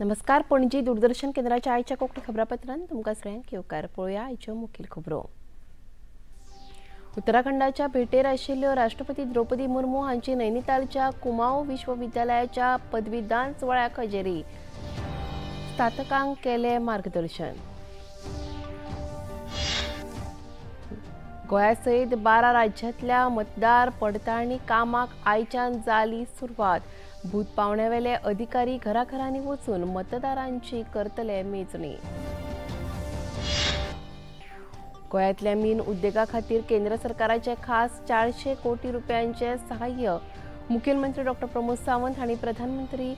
नमस्कार, पणजी दूरदर्शन केंद्राच्या आयच्या कोंकणी खबरापत्रान तुमकां सगळ्यांक येवकार. पळोवया आयच्यो मुखेल खबरो. उत्तराखंडाच्या भेटेर आशिल्ल्यो राष्ट्रपती द्रौपदी मुर्मू हांची नैनितालच्या कुमाऊं विश्वविद्यालयाच्या पदवीदान सुवाळ्याक हजेरी. स्नातकांक केलें मार्गदर्शन. गोंया सयत 12 राज्यांतल्या मतदार पडताळणी कामाक आयच्यान जाली सुरवात. भूत पावण्यावेले अधिकारी घराघरांनी वचून मतदारांची करतले मेजणी. गोंयांतल्या मीन उद्देगा खातीर केंद्र सरकाराचे खास 400 कोटी रुपयांचे सहाय्य. मुखेलमंत्री डॉ प्रमोद सावंत हांणी प्रधानमंत्री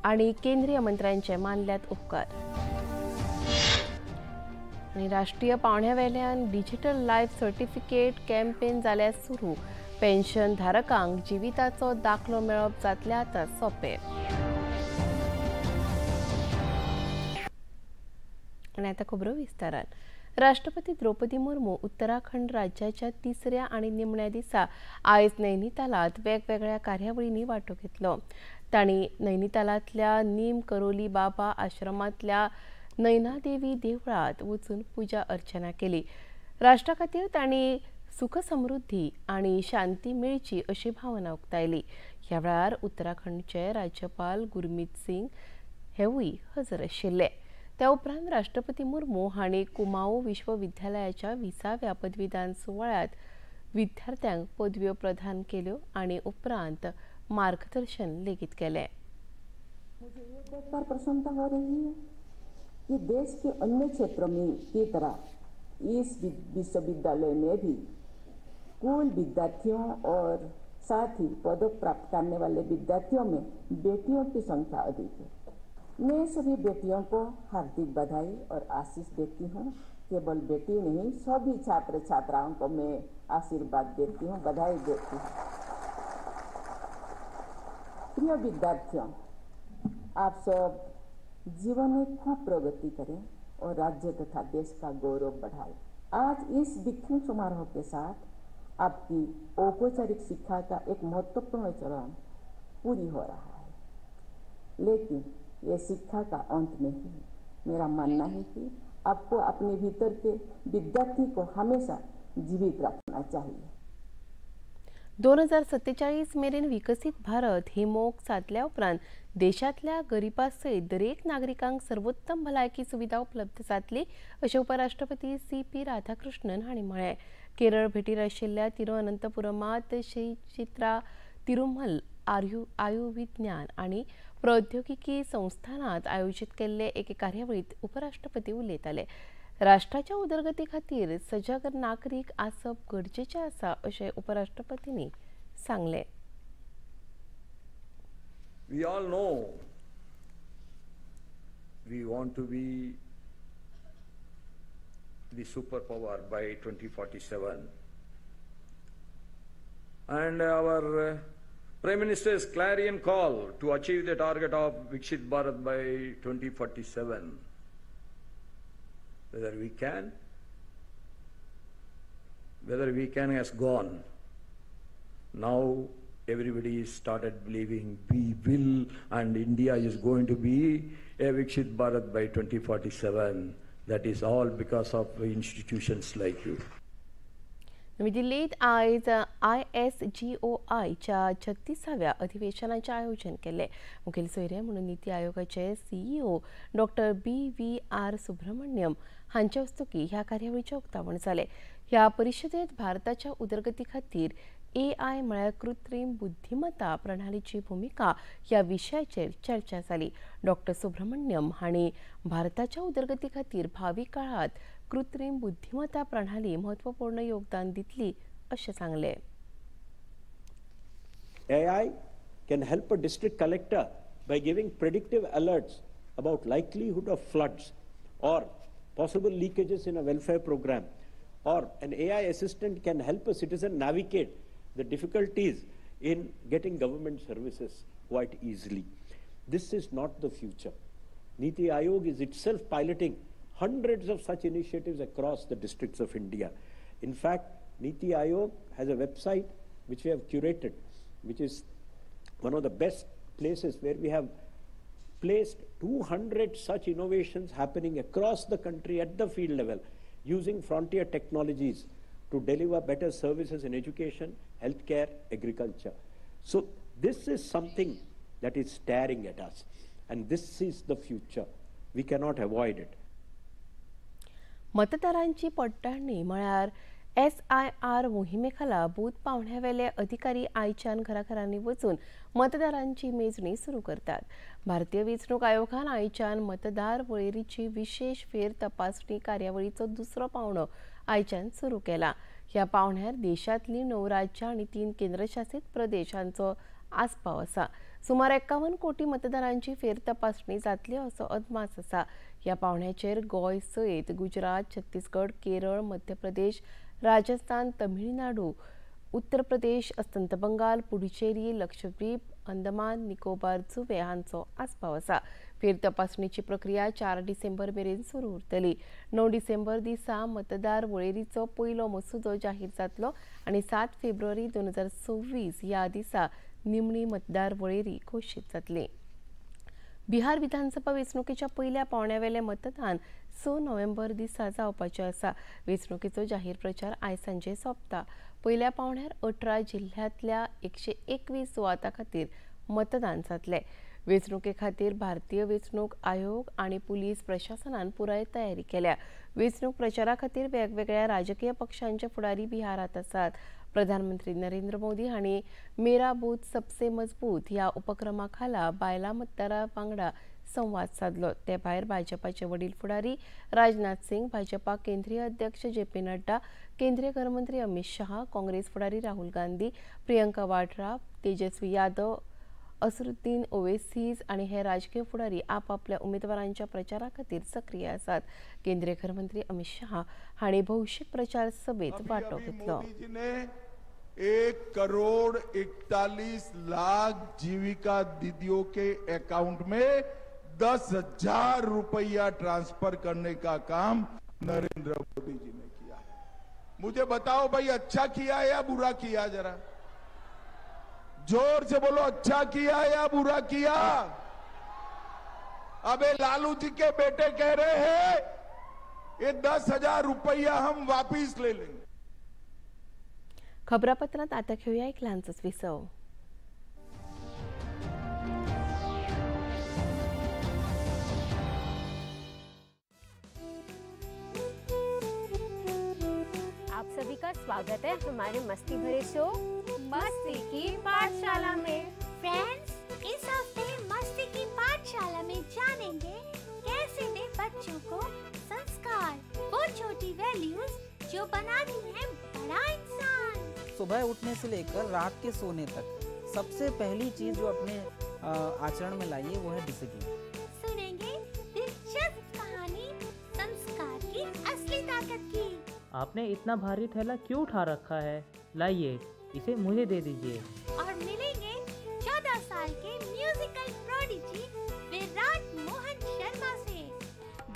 आनी केंद्रीय मंत्र्यांचे मानल्यात उपकार. आनी राष्ट्रीय पावण्यावेल्यान डिजिटल लायफ सर्टिफिकेट कॅम्पेन जाल्यार सुरू. पेन्शन धारकांक जिविताचो दाखलो मेळप जातलें आतां सोंपें. आनी आतां खबरो विस्तारान. राष्ट्रपती द्रौपदी मुर्मू उत्तराखंड राज्याच्या तिसऱ्या आनी निमण्या दिसा आयज नैनितालांत वेगवेगळ्या कार्यावळींनी वांटो घेतलो. तांणी नैनितालांतल्या नीम करोली बाबा आश्रमांतल्या नैनादेवी देवळांत वचून पुजा अर्चना केली. राष्ट्रा खातीर तांणी सुख समृद्धी आनी शांती मेळची अशी भावना उक्तायली. ह्या वेळार उत्तराखंडचे राज्यपाल गुरमीत सिंग हेवूय हजर आशिल्ले. त्या उपरांत राष्ट्रपती मुर्मू हांणी कुमाऊं विश्वविद्यालयाच्या 20व्या पदवीदान सुवाळ्यांत विद्यार्थ्यांक पदव्यो प्रदान केल्यो आनी उपरांत मार्गदर्शन लेगीत केलें. मुझे ये देखकर प्रसन्नता हो रही है कि देश के अन्य क्षेत्रों में की तरह इस विश्वविद्यालय में भी कुल विद्यार्थियों और साथ ही पदक प्राप्त करने वाले विद्यार्थियों में बेटियों की संख्या अधिक है. मैं सभी बेटियों को हार्दिक बधाई और आशीष देती हूँ. केवल बेटी नहीं, सभी छात्र छात्राओं को मैं आशीर्वाद देती हूँ, बधाई देती हूँ. प्रिय विद्यार्थियों, आप सब जीवन में खूब प्रगति करें और राज्य तथा देश का गौरव बढ़ाएं. आज इस दीक्षांत समारोह के साथ आपकी औपचारिक शिक्षा का एक महत्वपूर्ण चरण पूरी हो रहा है, लेकिन ये शिक्षा का अंत नहीं है. मेरा मानना है कि आपको अपने भीतर के विद्यार्थी को हमेशा जीवित रखना चाहिए. 2047 मेरेन विकसीत भारत ही मोख साधल्या उपरांत देशांतल्या गरिबां सयत दरेक नागरिकांक सर्वोत्तम भलायकी सुविधा उपलब्ध जातली अशें उपराष्ट्रपती सी.पी. राधाकृष्णन हांणी म्हळें. केरळ भेटीर आशिल्ल्या तिरुअनंतपुरमांत श्री चित्रा तिरुमल आयुर्विज्ञान आनी प्रौद्योगिकी संस्थानांत आयोजीत केल्ले एके कार्यावळींत उपराष्ट्रपती उलयताले. राष्ट्राच्या उदरगती खातीर सजग नागरीक आसप गरजेचें आसा अशें उपराष्ट्रपतींनी सांगलें. We all know we want to be the superpower by 2047, and our Prime Minister's clarion call to achieve the target of Viksit Bharat by 2047. Whether we can has gone. Now everybody started believing we will, and India is going to be a Viksit Bharat by 2047. That is all because of institutions like you. नवी दिल्लीत आयज ISGOIच्या 36व्या अधिवेशनाचें आयोजन केल्लें. मुखेल सोयरे म्हणून निती आयोगाचे CEO doctor BVR Subrahmanyam हांचे हस्तुकीं ह्या कार्यावळीचें उक्तावण जालें. ह्या परिशदेंत भारताच्या उदरगती खातीर AI म्हळ्यार कृत्रीम बुद्धिमत्ता प्रणालीची भुमिका ह्या विशयाचेर चर्चा जाली. डॉक्टर सुब्रमण्यम हांणी भारताच्या उदरगती खातीर भावी काळांत कृत्रीम बुद्धिमत्ता प्रणाली महत्वपूर्ण योगदान दितली अशें सांगलें. AI can help a district collector by giving predictive alerts about likelihood of floods or possible leakages in a welfare program, or an AI assistant can help a citizen navigate the difficulties in getting government services quite easily. This is not the future. Niti Aayog is itself piloting hundreds of such initiatives across the districts of India. In fact, Niti Aayog has a website which we have curated, which is one of the best places where we have placed 200 such innovations happening across the country at the field level using frontier technologies to deliver better services in education, healthcare, agriculture. So this is something that is staring at us, and this is the future. We cannot avoid it. मतदारांची पडताळणी म्हळ्यार SIR मोहिमेखाला booth पावण्यावेले अधिकारी आयच्यान घराघरांनी वचून मतदारांची मेजणी सुरू करतात. भारतीय वेंचणूक आयोगान आयच्यान मतदार वळेरीची विशेष फेर तपासणी कार्यावळीचो दुसरो पावणो आयच्यान सुरू केला. ह्या पावण्यार देशांतली 9 राज्यां आनी 3 केंद्रशासित प्रदेश हांचो आस्पाव आसा. सुमार 51 कोटी मतदारांची फेर तपासणी जातली असो अदमास आसा. ह्या पावण्याचेर गोंय सयत गुजरात, छत्तीसगड, केरळ, मध्य प्रदेश, राजस्थान, तमिळनाडू, उत्तर प्रदेश, अस्तंत बंगाल, पुडुचेरी, लक्षद्वीप, अंदमान निकोबार जुवे हांचो आस्पाव आसा. फेर तपासणीची प्रक्रिया 4 डिसेंबर मेरेन सुरू उरतली. 9 डिसेंबर दिसा मतदार वळेरीचो पयलो मसुदो जाहीर जातलो आनी 7 फेब्रुवारी 2026 ह्या दिसा निमणी मतदार वळेरी घोशीत जातली. बिहार विधानसभा वेंचणुकेच्या पयल्या पावण्यावेले मतदान 6 नोव्हेंबर दिसा जावपाचें आसा. वेंचणुकेचो जाहीर प्रचार आयज सांजे सोंपता. पयल्या पावण्यार 18 जिल्ह्यांतल्या 121 सुवातां खातीर मतदान जातलें. वेंचणुके खातीर भारतीय वेंचणूक आयोग आनी पुलीस प्रशासनान पुराय तयारी केल्या. वेंचणूक प्रचारा खातीर वेगवेगळ्या राजकीय पक्षांचे फुडारी बिहारांत आसात. प्रधानमंत्री नरेंद्र मोदी हांणी मेरा बूथ सबसे मजबूत ह्या उपक्रमा खाला बायलां मतदारां वांगडा संवाद सादलो. ते भायर भाजपाचे वडील फुडारी राजनाथ सिंग, भाजपा केंद्रीय अध्यक्ष जे पी नड्डा, केंद्रीय गृहमंत्री अमित शहा, काँग्रेस फुडारी राहुल गांधी, प्रियंका वाड्रा, तेजस्वी यादव, असरुद्दीन ओवेसीज आनी हे राजकीय फुडारी आपापल्या उमेदवारांच्या प्रचारा खातीर सक्रीय आसात. केंद्रीय गृहमंत्री अमित शहा हांणी भौशीक प्रचार सभेत वांटो घेतलो. 1,41,00,000 जीविका दीदियों के अकाउंट में 10,000 रुपया ट्रांसफर करने का काम नरेंद्र मोदी जी ने किया है. मुझे बताओ भाई, अच्छा किया या बुरा किया? जरा जोर से बोलो, अच्छा किया या बुरा किया? अबे लालू जी के बेटे कह रहे हैं ये 10,000 रुपया हम वापिस ले लेंगे. खबरापत्रात आता घेऊया एक लहानसंच विसव. आप सभी का स्वागत है हमारे मस्ती भरे शो मस्ती की पाठशाला में। फ्रेंड्स, इस हफ्ते मस्ती की पाठशाला में जानेंगे कैसे दे बच्चों को संस्कार, वो छोटी वैल्यूज जो बनाती हैं बड़ा इंसान। सुबह उठने से लेकर रात के सोने तक सबसे पहली चीज जो अपने आचरण में लाइए वो है डिसिप्लिन। सुनेंगे दिलचस्प कहानी संस्कार की असली ताकत की। आपने इतना भारी थैला क्यों उठा रखा है? लाइए इसे मुझे दे दीजिए। और मिलेंगे 14 साल के म्यूजिकल प्रोडिजी विराट मोहन शर्मा से।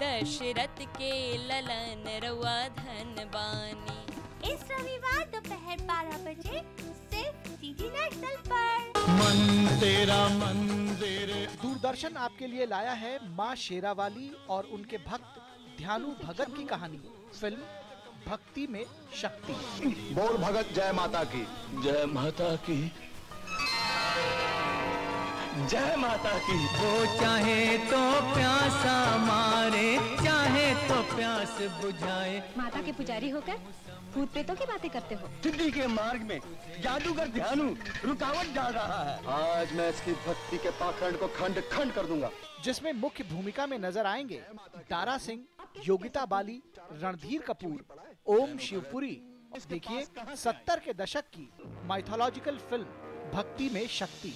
दशरथ के ललन रवा धन बानी। इस रविवार दोपहर 12 बजे सिर्फ डीडी नेशनल पर। मन तेरा मंदिर। दूरदर्शन आपके लिए लाया है माँ शेरावाली और उनके भक्त ध्यानु भगत की कहानी, फिल्म भक्ति में शक्ति। बोल भगत जय माता की। जय माता की, जय माता की। वो चाहे तो प्यासा मारे, चाहे तो प्यास बुझाए। माता के पुजारी होकर भूत प्रेतों की बातें करते हो। सिद्धि के मार्ग में जादूगर ध्यानु रुकावट डाल रहा है। आज मैं इसकी भक्ति के पाखंड को खंड खंड कर दूंगा। जिसमें मुख्य भूमिका में नजर आएंगे दारा सिंह, योगिता बाली, रणधीर कपूर, ओम शिवपुरी। देखिए 70 के दशक की माइथोलॉजिकल फिल्म भक्ति में शक्ति।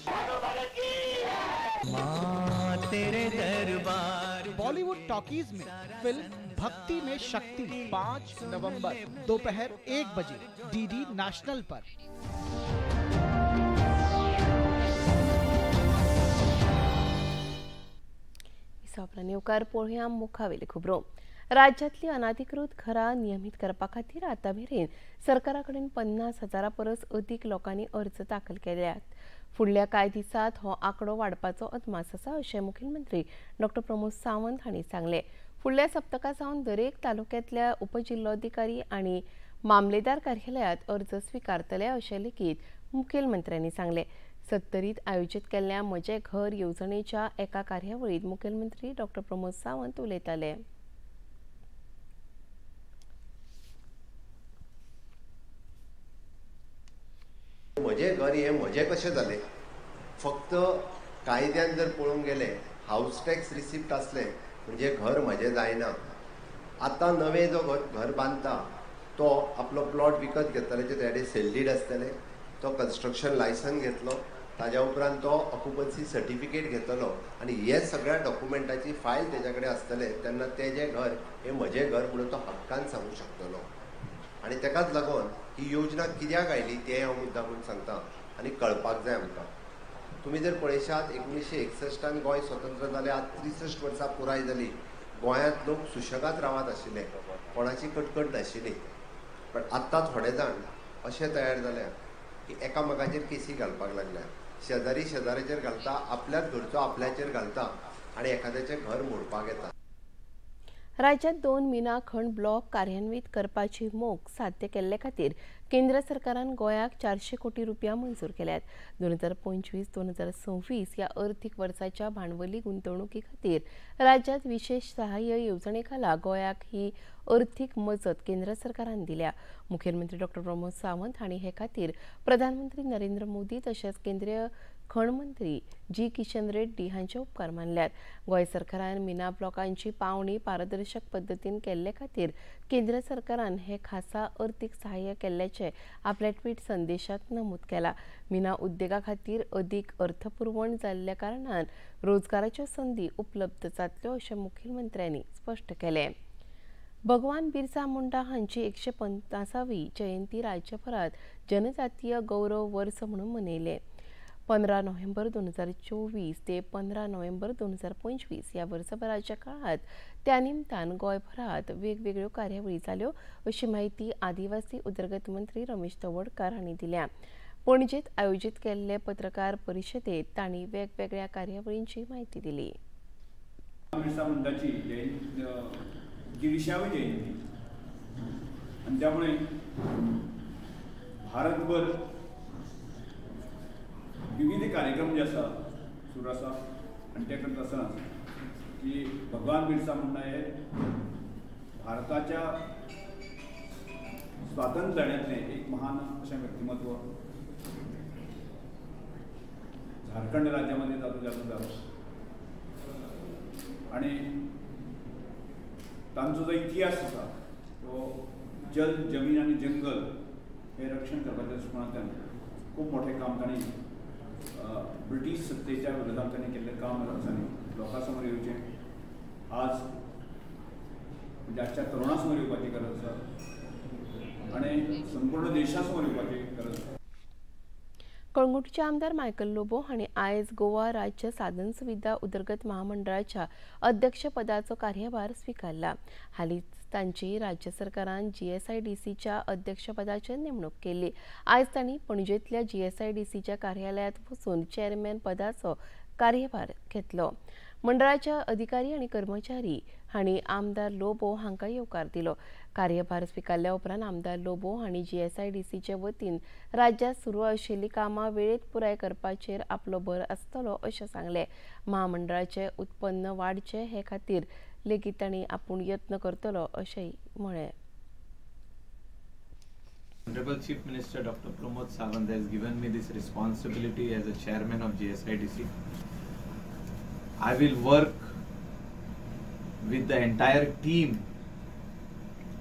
माँ तेरे दरबार। बॉलीवुड टॉकीज में फिल्म भक्ति में शक्ति 5 नवंबर दोपहर 1 बजे डीडी नेशनल पर। येवकार पळोवया मुखावेले खबरो। राज्यांतली अनाधिकृत घरां नियमीत करपा खातीर आतां मेरेन सरकारा कडेन 50,000 परस अदीक लोकांनी अर्ज दाखल केल्यात। फुडल्या कांय दिसांत हो आंकडो वाडपाचो अदमास आसा अशें मुखेलमंत्री डॉ प्रमोद सावंत हांणी सांगलें. फुडल्या सप्तका सावन दरेक तालुक्यांतल्या उपजिल्लोधिकारी आनी मामलेदार कार्यालयांत अर्ज स्विकारतले अशें लेगीत मुखेलमंत्र्यांनी सांगलें. सत्तरीत आयोजीत केल्ल्या म्हजें घर येवजणेच्या एका कार्यावळींत मुखेलमंत्री डॉ प्रमोद सावंत उलयताले. म्हजें घर हें म्हजें कशें जालें? फक्त कायद्यान जर पळोवंक गेलें हावस टॅक्स रिसिप्ट आसलें म्हणजे घर म्हजें जायना. आतां नवें जो घर बांदता तो आपलो प्लॉट विकत घेतलो तेजे सेल did आसतलें, तो कन्स्ट्रक्शन लायसन घेतलो, ताज्या उपरांत तो ऑक्युपन्सी सर्टिफिकेट घेतलो आनी हे सगळ्या डॉक्युमेंटाची फायल तेज्या कडेन आसतलें तेन्ना तेजें घर हें म्हजें घर म्हणून तो हक्कान सांगूंक शकतलो. आनी तेकाच लागून ही योजना कित्याक आयली तें हांव मुद्दाम म्हूण सांगता आनी कळपाक जाय आमकां. तुमी जर पळयशात 1961 गोंय स्वतंत्र जालें, आज 63 वर्सां पुराय जाली. गोंयांत लोक सुशेगाद रावत आशिल्ले, कोणाची कटकट नाशिल्ली. पण आत्तां थोडे जाण अशे तयार जाल्या की एकामेकाचेर केसी घालपाक लागल्या. शेजारी शेजाऱ्याचेर घालता, आपल्याच घरचो आपल्याचेर घालता आनी एखाद्याचें घर मोडपाक येता. राज्यात 2 मिना खण ब्लॉक कार्यान्वित करपाची मोख साध्य केल्ले खातीर केंद्र सरकारान गोंयाक 400 कोटी रुपया मंजूर केल्यात. 2025-2026 ह्या अर्थीक वर्साच्या भांडवली गुंतवणुकी खातीर राज्यात विशेष सहाय्य येवजणे खाला गोंयाक ही अर्थीक मजत केंद्र सरकारान दिल्या. मुखेलमंत्री डॉ प्रमोद सावंत हांणी हे खातीर प्रधानमंत्री नरेंद्र मोदी तशेंच केंद्रीय खण मंत्री जी किशन रेड्डी हांचे उपकार मानल्यात. गोंय सरकारान मिना ब्लॉकांची पावणी पारदर्शक पद्दतीन केल्ले खातीर केंद्र सरकारान हे खासा अर्थीक सहाय्य केल्ल्याचें आपल्या ट्वीट संदेशांत नमूद केलां. मिना उद्देगा खातीर अदीक अर्थपुरवण जाल्ल्या कारणान रोजगाराच्यो संदी उपलब्ध जातल्यो अशें मुखेलमंत्र्यांनी स्पश्ट केलें. भगवान बिरसा मुंडा हांची 150वी जयंती राज्यभरात जनजातीय गौरव वर्स म्हणून मनयलें. 15 नोव्हेंबर 2024 ते 15 नोव्हेंबर 2025 ह्या वर्सभराच्या काळात त्या निमतान गोंयभरात वेगवेगळ्यो कार्यावळी जाल्यो अशी माहिती आदिवासी उदरगत मंत्री रमेश तवडकार हांणी दिल्या. पणजेत आयोजीत केल्ले पत्रकार परिशदेत तांणी वेगवेगळ्या कार्यावळींची माहिती दिली. बिरसा मुंडाची 150वी जयंती आणि त्यामुळे भारतभर विविध कार्यक्रम जे आसा सुरू आसा आनी ते करता आसतना की भगवान बिरसा मुंडा हे भारताच्या स्वातंत्र्य लढ्यांतलें एक महान अशें व्यक्तिमत्व. झारखंड राज्यामध्ये ताचो जल्म जालो आनी तांचो जो इतिहास आसा तो जल, जमीन आनी जंगल हे रक्षण करपाच्या दृश्टिकोनांतल्यान खूब मोठें काम तांणी ब्रिटीश सत्तेच्या विरोधात तांणी केल्लें काम तांणी लोकां समोर येवचें, आज म्हणजे आजच्या तरुणा समोर येवपाची गरज आसा आनी संपूर्ण देशा समोर येवपाची गरज आसा. कळंगूटचे आमदार मायकल लोबो हांणी आयज गोवा राज्य साधन सुविधा उदरगत महामंडळाच्या अध्यक्षपदाचो कार्यभार स्विकारला. हालींच तांची राज्य सरकारान जीएसआयडीसीच्या अध्यक्षपदाचेर नेमणूक केली. आयज तांणी पणजेंतल्या जीएसआयडीसीच्या कार्यालयांत वचून चेअरमॅन पदाचो कार्यभार घेतलो. मंडळाच्या अधिकारी आनी कर्मचारी हांणी आमदार लोबो हांकां येवकार दिलो. कार्यभार स्विकारल्या उपरांत आमदार लोबो हांणी जीएसआयडीसीचे वतीन राज्यांत सुरू आशिल्लीं कामां वेळेत पुराय करपाचेर आपलो भर आसतलो अशें सांगलें. महामंडळाचें उत्पन्न वाडचें हे खातीर लेगीत तांणी आपूण यत्न करतलो अशेंय म्हळें. Honorable Chief Minister Dr. Pramod Sawant has given me this responsibility as a chairman of GSIDC. I will work with the entire team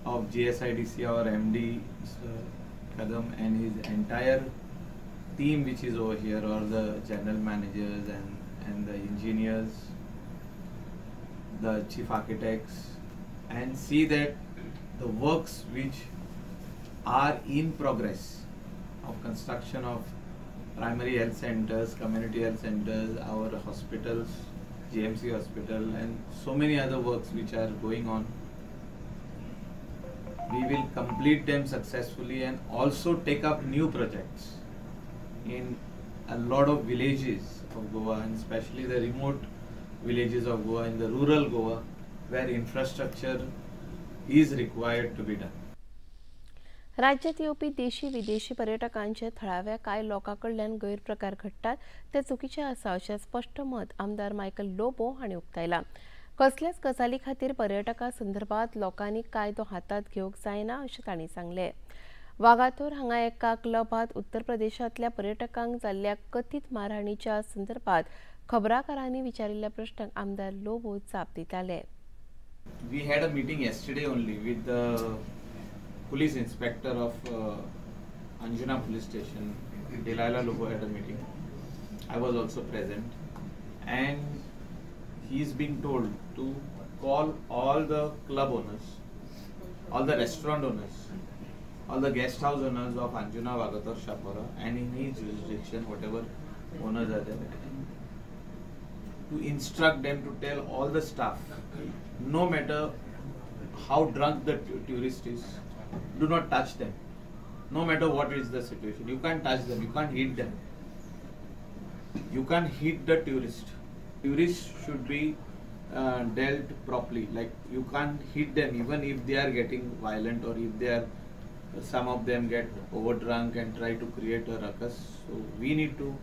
of GSIDC, our MD Mr. Kadam and his entire team which is over here, or the general managers and the engineers, the chief architects, and see that the works which are in progress of construction of primary health centers, community health centers, our hospitals, GMC hospital, and so many other works which are going on, we will complete them successfully and also take up new projects in a lot of villages of Goa, and especially the remote villages of Goa and the rural Goa, where infrastructure is required to be done. राज्यात येवपी देशी विदेशी पर्यटकांचे थळाव्या कांय लोकां कडल्यान गैरप्रकार घडटात ते चुकीचे आसा अशें स्पश्ट मत आमदार मायकल लोबो हांणी उक्तायलां. कसल्याच गजाली खातीर पर्यटकां संदर्भात लोकांनी कायदो हातांत घेवंक जायना अशें तांणी सांगलें. वागातोर हांगा एका क्लबांत उत्तर प्रदेशांतल्या पर्यटकांक जाल्ल्या कथीत मारहाणीच्या संदर्भात खबराकारांनी विचारिल्ल्या प्रश्नाक आमदार लोबो जाप दिताले. We had a meeting yesterday only with the police inspector of Anjuna police station, Delilah Lobo had a meeting. I was also present, and he's been told to call all the club owners, all the restaurant owners, all the guest house owners of Anjuna, Vagator, Chapora, and in his jurisdiction, whatever owners are there, to instruct them to tell all the staff, no matter how drunk the tourist is, do not touch them. No matter what is the situation, you can't touch them, you can't hit them. You can't hit the tourist. Tourists should be dealt properly. Like, you can't hit them even if they are getting violent or if they are, some of them get overdrunk and try to create a ruckus. So we need to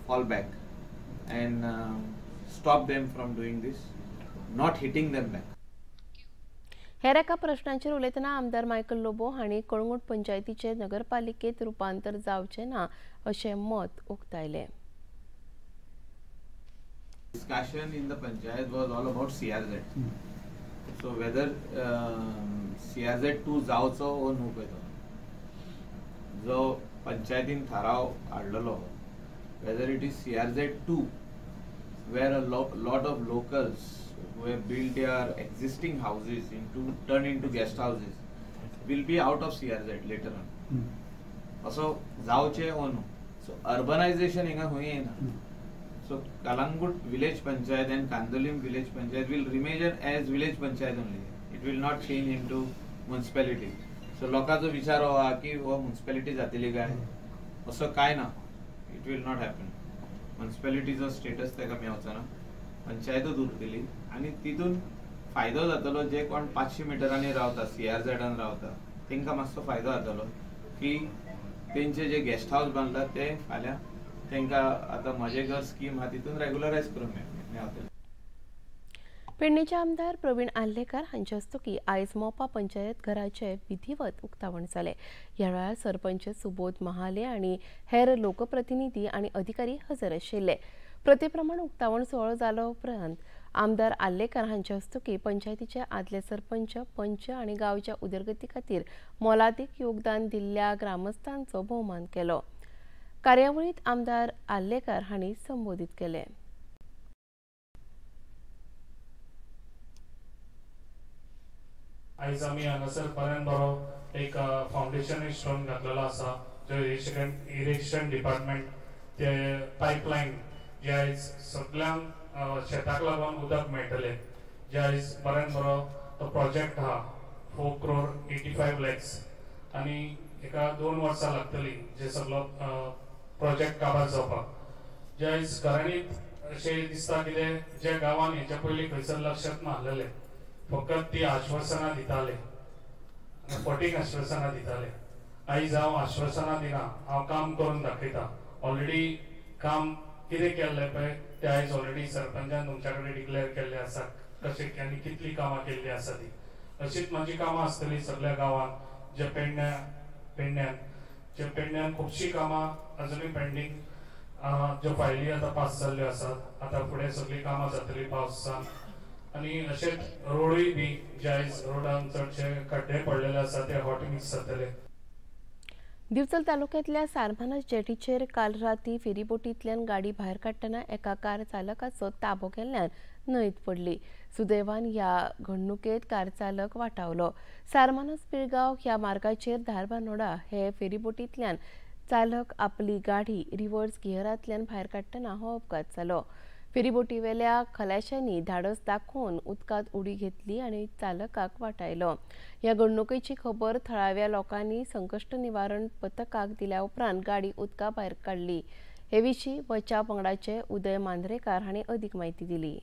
fall back and stop them from doing this, not hitting them back. हेर एका प्रश्नाचेर उलयतना आमदार Michael Lobo हांणी कळंगूट पंचायतीचे नगरपालिकेत रुपांतर जावचें ना अशें मत उक्तायलें. Discussion in the panchayat was all about CRZ. So whether CRZ 2 जावचो वो न्हू पळय तो जो पंचायतीन थाराव हाडलेलो, whether it is CRZ 2 where a lot of locals who have built their existing houses into turn into guest houses will be out of CRZ later on. असो जावचे वो न्हू. So urbanization हिंगा खंय येना. So Calangute village panchayat and Candolim village panchayat will remain as village panchayat only. It will not change into municipality. So लोकांचो विचार हो आहा की हो municipality जातली काय, असो काय ना. It will not happen. म्युनिसिपॅलिटीचो स्टेटस ताका मेवचो ना, पंचायतूच उरतली आनी तितून फायदो जातलो जे कोण 500 मिटरांनी रावता, CRZान रावता, तांकां मातसो फायदो जातलो की तेंचे जे गेस्ट हावस बांदला ते फाल्यां तांकां आतां म्हजें घर स्कीम आहा तितून रेगुलरायज करूंक मेळटलें. पेडणेचे आमदार प्रवीण आर्लेकार हांचे हस्तुकीं आयज मोपा पंचायत घराचें विधिवत उक्तावण जालें. ह्या वेळार सरपंच सुबोध महाले आनी हेर लोकप्रतिनिधी आनी अधिकारी हजर आशिल्ले. प्रथेप्रमाण उक्तावण सुवाळो जालो उपरांत आमदार आर्लेकार हांचे हस्तुकीं पंचायतीचे आदले सरपंच, पंच आनी गांवच्या उदरगती खातीर मोलादीक योगदान दिल्ल्या ग्रामस्थांचो भोवमान केलो. कार्यावळींत आमदार आर्लेकार हांणी संबोधीत केलें. आयज आमी हांगासर बऱ्यान बरो एक फावंडेशन स्टोन घातलेलो आसा, जो इरिगेशन डिपार्टमेंट ते पायपलायन जे आयज सगळ्यांक शेताक लागून उदक मेळटलें, जे आयज बऱ्यान बरो तो प्रोजेक्ट आहा 4 crore 85 lakhs आनी एका 2 वर्सां लागतली जे सगळो प्रोजेक्ट काबार जावपाक. जे आयज खऱ्यांनीच अशें दिसता कितें ज्या गांवान हेच्या पयलीं खंयसर लक्षांत नासलेलें, फकत ती आश्वासनां दिताले, फटींग आश्वासनां दिताले. आयज हांव आश्वासनां दिना, हांव काम करून दाखयता. ऑलरेडी काम कितें केल्लें पळय तें आयज ऑलरेडी सरपंचान तुमच्या कडेन डिक्लेअर केल्लें आसा, कशें आनी कितलीं कामां केल्लीं आसा ती. अशीच म्हाजी कामां आसतलीं सगल्या गांवांत, जे पेडण्यान जे पेडण्यान खुबशीं कामां अजुनूय पेंडींग ज्यो फायली आतां पास जाल्ल्यो आसात, आतां फुडें सगळीं कामां जातलीं पावसान. आनी अशेंच रोडूय बी जे आयज रोडान चडशे खड्डे पडलेले आसा ते हॉट मिक्स जातले. दिवचल तालुक्यांतल्या सारमानस जेटीचेर काल राती फेरीबोटींतल्यान गाडी भायर काडटना एका कार चालकाचो ताबो केल्ल्यान न्हंयत पडली. सुदैवान ह्या घडणुकेत कार चालक वाटावलो. सारमानस पिळगांव ह्या मार्गाचेर धारबानोडा हे फेरीबोटींतल्यान चालक आपली गाडी रिव्हर्स गियरांतल्यान भायर काडटना हो अपघात जालो. फेरीबोटीवेल्या खलाशांनी धाडस दाखोवन उदकांत उडी घेतली आनी चालकाक वाटायलो. ह्या घडणुकेची खबर थळाव्या लोकांनी संकश्ट निवारण पथकाक दिल्या उपरांत गाडी उदका भायर काडली. हे विशीं बचाव पंगडाचे उदय मांद्रेकार हांणी अदीक म्हायती दिली.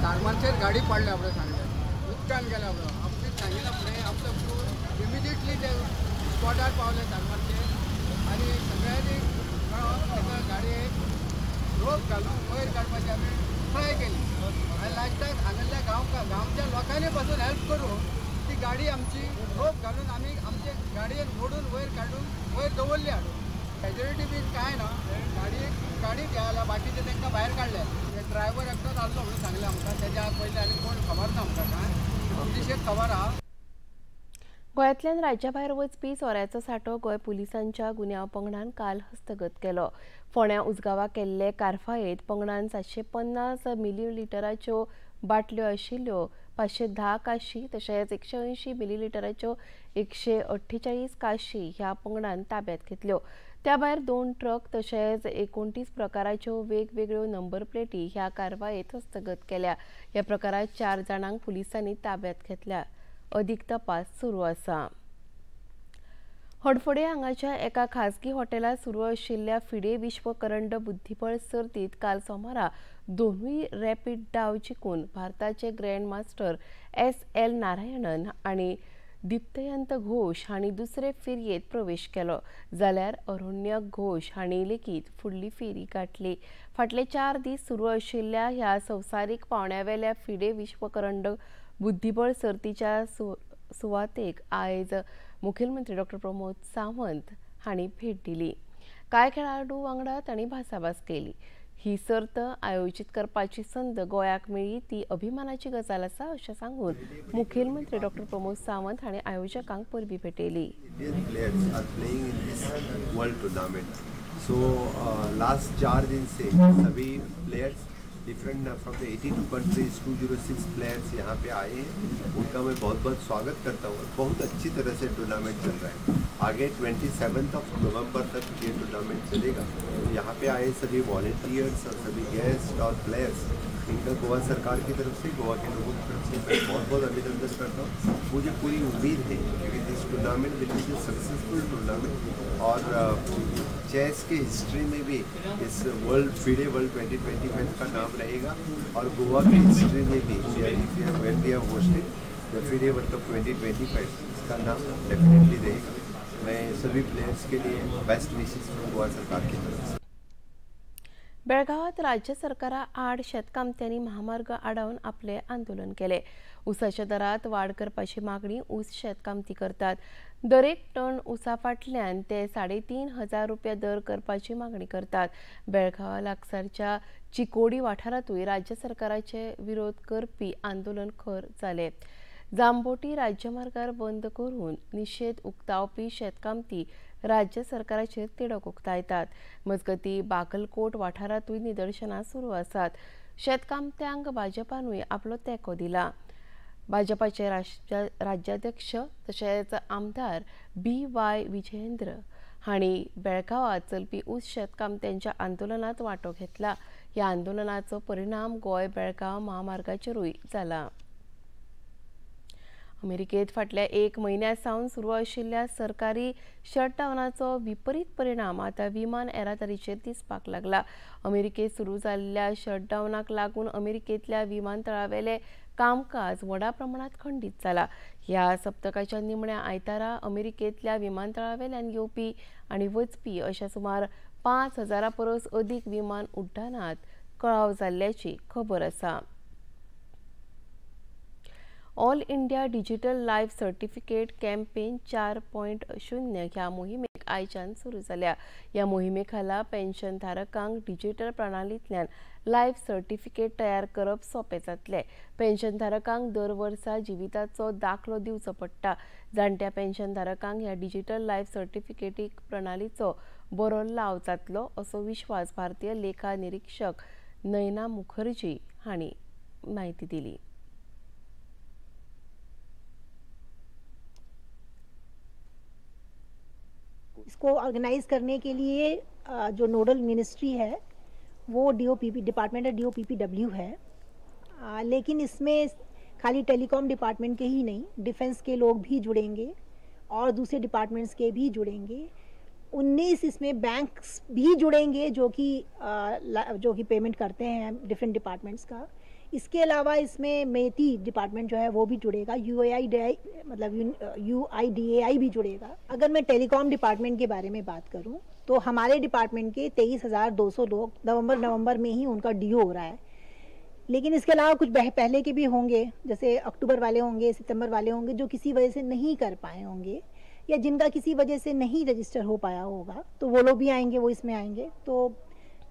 तारमाचेर गाडी पडल्या आपल्या सांगले उदकान गेल्या आपले सांगिल्ल्या फुडें आमचो क्रू इमिजिएटली ते स्पॉटार पावले तारमाचेर आनी सगळ्यांनी मेळोन ताका गाडयेक रोप घालून वयर काडपाची आमी ट्राय केली आनी लास्टाक हांगासरल्या गांवच्या लोकांनी पासून हेल्प करून ती गाडी आमची रोप घालून आमी आमचे गाडयेन ओडून वयर काडून वयर दवरली हाडून. कॅज्युलिटी बी कांय ना, गाडी गेल्या बाकीचे तांकां भायर काडले. ड्रायव्हर एकटोच आसलो म्हणून सांगलें आमकां, तेज्या पयलीं आनी कोण खबर ना आमकां, कांय पुलिशेक खबर आहा. गोंयांतल्यान राज्या भायर वचपी सोऱ्याचो सांठो गोंय पुलिसांच्या गुन्यांव पंगडान काल हस्तगत केलो. फोंड्या उजगांवा केल्ले कारवायेंत पंगडान 750 मिलीलिटराच्यो बाटल्यो आशिल्ल्यो 510 काशी तशेंच 180 मिलीलिटराच्यो 148 काशी ह्या पंगडान ताब्यात घेतल्यो. त्या भायर 2 ट्रक तशेंच 29 प्रकाराच्यो वेगवेगळ्यो नंबर प्लेटी ह्या कारवायेंत हस्तगत केल्या. ह्या प्रकारांत 4 जाणांक पुलिसांनी ताब्यात घेतल्या. अदीक तपास सुरू आसा. हडफडें हांगाच्या एका खासगी हॉटेलांत सुरू आशिल्ल्या फिडे विश्व करंड बुद्धिबळ सर्तींत काल सोमारा 2 रॅपीड डाव जिखून भारताचे ग्रँड मास्टर SL Narayanan आनी दीप्तयंत घोष हांणी दुसरे फेरयेंत प्रवेश केलो, जाल्यार अरुण्य घोष हांणी लेगीत फुडली फेरी गाठली. फाटले 4 दीस सुरू आशिल्ल्या ह्या संवसारीक पावंड्यावेल्या फिडे विश्व करंड बुद्धिबळ सर्तीच्या सुवातेक आयज मुखेलमंत्री डॉ प्रमोद सावंत हांणी भेट दिली. कांय खेळाडू वांगडा तांणी भासाभास केली. ही सर्त आयोजीत करपाची संद गोंयाक मेळ्ळी ती अभिमानाची गजाल आसा अशें सांगून मुखेलमंत्री डॉ प्रमोद सावंत हांणी आयोजकांक परबीं भेटयली. Indian players are playing in this world tournament. So last 4 दिन से सभी players different from the 82 countries 206 players यहाँ पे आए हैं. उनका मैं बहुत बहुत स्वागत करता हूँ. बहुत अच्छी तरह से टूर्नामेंट चल रहा है. आगे 27 नवंबर तक ये टूर्नामेंट चलेगा. यहाँ पे आए सभी वॉलेंटियर्स और सभी गेस्ट और प्लेयर्स, इनका गोवा सरकार की तरफ से, गोवा के लोगों की तरफ से मैं बहुत बहुत अभिनंदन करता हूँ. मुझे पूरी उम्मीद है क्योंकि this tournament will be the successful tournament और चेस के हिस्ट्री में भी इस वर्ल्ड फिडे वर्ल्ड 2025 का नाम रहेगा और गोवा की हिस्ट्री में भी when we have hosted the FIDE World Cup 2025 इसका नाम डेफिनेटली रहेगा. मैं सभी प्लेयर्स के लिए बेस्ट विशेस फ्रॉम गोवा सरकार की तरफ से. बेळगावात राज्य सरकारा आड शेतकामत्यांनी महामार्ग आडावन आपले आंदोलन केले. ऊसाच्या दरात वाड करपाची मागणी ऊस शेतकामती करतात. दरेक टन ऊसा फाटल्यान ते 3500 रुपया दर करपाची मागणी करतात. बेळगांवा लागसारच्या चिकोडी वाठारांतूय राज्य सरकाराचे विरोध करपी आंदोलन खर जाले. जांबोटी राज्यमार्गार बंद करून निशेध उक्तावपी शेतकामती राज्य सरकाराचेर तिडक उक्तायतात. मजगती बागलकोट वाठारांतूय निदर्शनां सुरू आसात. शेतकामत्यांक भाजपानूय आपलो तेंको दिला. भाजपाचे राज्याध्यक्ष तशेंच आमदार BY Vijayendra हांणी बेळगांवांत चलपी ऊस शेतकामत्यांच्या आंदोलनांत वांटो घेतला. ह्या आंदोलनाचो परिणाम गोंय बेळगांव महामार्गाचेरूय जाला. अमेरिकेत फाटल्या 1 म्हयन्या सावन सुरू आशिल्ल्या सरकारी शटडावनाचो विपरीत परिणाम आतां विमान येरादारीचेर दिसपाक लागला. अमेरिकेत सुरू जाल्ल्या शटडावनाक लागून अमेरिकेंतल्या विमानतळावेले कामकाज व्हडा प्रमाणात खंडीत जाला. ह्या सप्तकाच्या निमण्या आयतारा अमेरिकेंतल्या विमानतळावेल्यान येवपी आनी वचपी अशा सुमार 5000 परस अदीक विमान उड्डाणांत कळाव जाल्ल्याची खबर आसा. All India digital life certificate campaign 4.0 ह्या मोहिमेक आयच्यान सुरू जाल्या. ह्या मोहिमे खाला पेन्शन धारकांक डिजिटल प्रणालींतल्यान लायफ सर्टिफिकेट तयार करप सोंपें जातलें. पेन्शन धारकांक दर वर्सा जिविताचो दाखलो दिवचो पडटा. जाणट्या पेन्शन धारकांक ह्या डिजिटल लायफ सर्टिफिकेटीक प्रणालीचो बरो लाव जातलो असो विश्वास भारतीय लेखा निरीक्षक नयना मुखर्जी हांणी म्हायती दिली. इसको ऑर्गेनाइज करने के लिए जो नोडल मिनिस्ट्री है वो डीओपीपी डिपार्टमेंट है, डीओपीपीडब्ल्यू है, लेकिन इसमें खाली टेलीकॉम डिपार्टमेंट के ही नहीं, डिफेंस के लोग भी जुड़ेंगे और दूसरे डिपार्टमेंट्स के भी जुड़ेंगे। 19 इसमें बैंक्स भी जुड़ेंगे जो कि पेमेंट करते हैं डिफरेंट डिपार्टमेंट्स का। इसके अलावा इसमें मेती डिपार्टमेंट जो है वो भी जुड़ेगा, यूआईडीआई मतलब यूआईडीएआई भी जुड़ेगा। अगर मैं टेलीकॉम डिपार्टमेंट के बारे में बात करूं तो हमारे डिपार्टमेंट के 23,200 लोग नवंबर में ही उनका do हो रहा है, लेकिन इसके अलावा कुछ पहले के भी होंगे, जैसे अक्टूबर वाले होंगे, सितंबर वाले होंगे, जो किसी वजह से नहीं कर पाए होंगे या जिनका किसी वजह से नहीं रजिस्टर हो पाया होगा, तो वो लोग भी आएंगे, वो इसमें आएंगे। तो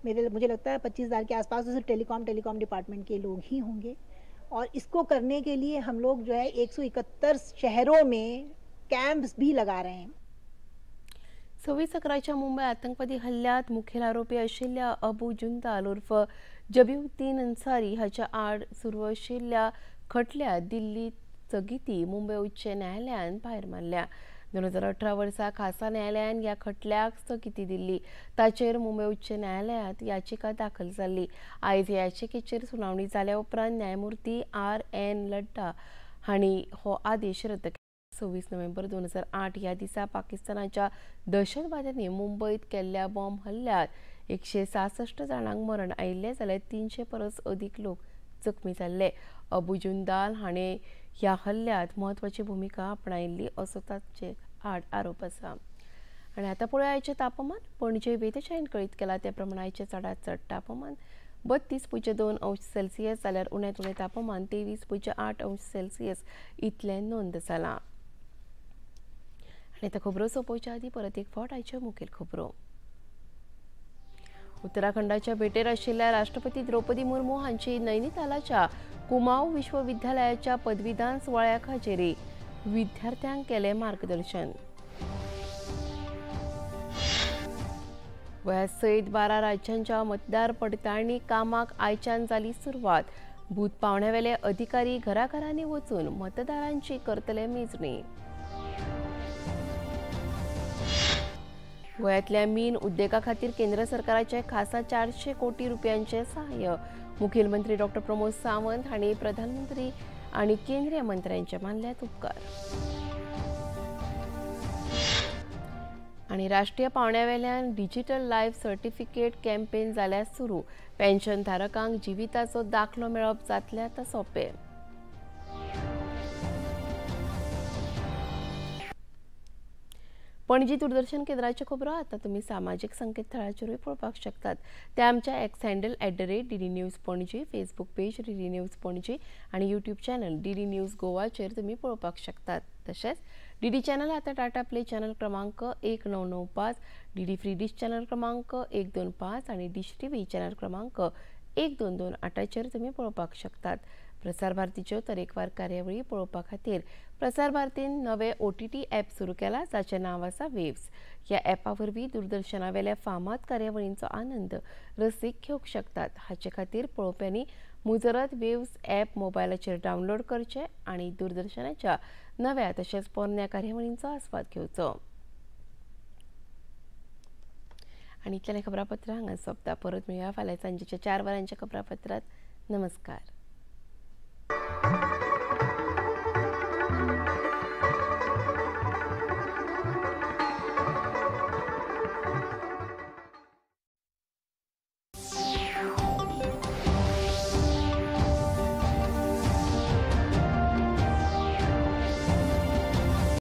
मुझे लगता है 25,000 के आसपास तो सिर्फ टेलीकॉम डिपार्टमेंट के लोग ही होंगे। और इसको करने के लिए हम लोग जो है 171 शहरों में कैंप्स भी लगा रहे हैं। 26/11 मुंबई आतंकवादी हल्ल्यात मुखेल आरोपी आशिल्ल्या अबू जुंदाल उर्फ जबीउद्दीन अन्सारी हाच्या आड सुरू आशिल्ल्या खटल्यात दिल्ली स्थगिती मुंबई उच्च न्यायालयान भायर मारल्या। 2018 वर्सा खासा न्यायालयान ह्या खटल्याक स्थगिती दिल्ली, ताचेर मुंबय उच्च न्यायालयांत याचिका दाखल जाल्ली। आयज ह्या याचिकेचेर सुनावणी जाल्या उपरांत न्यायमूर्ती आर.एन. लड्डा हांणी हो आदेश रद्द केलो। 26 नोव्हेंबर 2008 ह्या दिसा पाकिस्तानाच्या दहशतवाद्यांनी मुंबयत केल्ल्या बॉम्ब हल्ल्यात 166 जाणांक मरण आयिल्लें जाल्यार 300 परस अदीक लोक जखमी जाल्ले। अबू जुंदाल हाणें ह्या हल्ल्यात म्हत्वाची भुमिका आपणायिल्ली असो ताचे आड आरोप आसा। आनी आतां पळोवया आयचें तापमान। पणजे वेधशाळेन कळीत केलां त्या प्रमाण आयचें चडांत चड तापमान 32.2 अंश सेल्सियस जाल्यार उण्यांत उणें तापमान 23.8 अंश सेल्सियस इतलें नोंद जालां। आनी आतां खबरो सोंपोवच्या आदीं परत एक फावट आयच्यो मुखेल खबरो। उत्तराखंडाच्या भेटेर आशिल्ल्या राष्ट्रपती द्रौपदी मुर्मू हांची नैनितालाच्या कुमाऊं विश्वविद्यालयाच्या पदवीदान सुवाळ्याक हजेरी, विद्यार्थ्यांक केलें मार्गदर्शन। गोंया सयत 12 राज्यांच्या मतदार पडताळणी कामाक आयच्यान जाली सुरवात, बूथ पावण्यावेले अधिकारी घराघरांनी वचून मतदारांची करतले मेजणी। गोंयांतल्या मीन उद्देगा खातीर केंद्र सरकाराचे खासा 400 कोटी रुपयांचे सहाय्य, मुखेलमंत्री डॉक्टर प्रमोद सावंत हांणी प्रधानमंत्री आनी केंद्रीय मंत्र्यांचे मानल्यात उपकार। आनी राष्ट्रीय पावंड्यावेल्यान डिजिटल लायफ सर्टिफिकेट कॅम्पेन जाल्यार सुरू, पेन्शन धारकांक जिविताचो दाखलो मेळप जातलें आतां सोंपें। पणजी दूरदर्शन केंद्राच्यो खबरो आतां तुमी सामाजीक संकेतथळाचेरूय पळोवपाक शकतात। ते आमच्या X handle @DD News Panaji, Facebook page DD News Panaji आनी यूट्यूब चॅनल डीडी न्यूज गोवाचेर तुमी पळोवपाक शकतात। तशेंच डीडी चॅनल आतां टाटा प्ले चॅनल क्रमांक 1995, डीडी फ्री डिश चॅनल क्रमांक 125 आनी डिश टीव्ही चॅनल क्रमांक 1228चेर तुमी पळोवपाक शकतात। प्रसार भारतीच्यो तरेकवार कार्यावळी पळोवपा खातीर प्रसार भारतीन नवे OTT app सुरू केला, जाचें नांव आसा वेव्स। ह्या ॲपा वरवीं दूरदर्शनावेल्या फामाद कार्यावळींचो आनंद रसीक घेवंक शकतात। हाचे खातीर पळोवप्यांनी मुजरत वेव्स ॲप मोबायलाचेर डावनलोड करचें आनी दूरदर्शनाच्या नव्या तशेंच पोरण्या कार्यावळींचो आस्वाद घेवचो। आनी इतल्यान खबरापत्रां हांगा सोंपता। परत मेळया फाल्यां सांजेच्या 4 वरांच्या खबरापत्रांत। नमस्कार।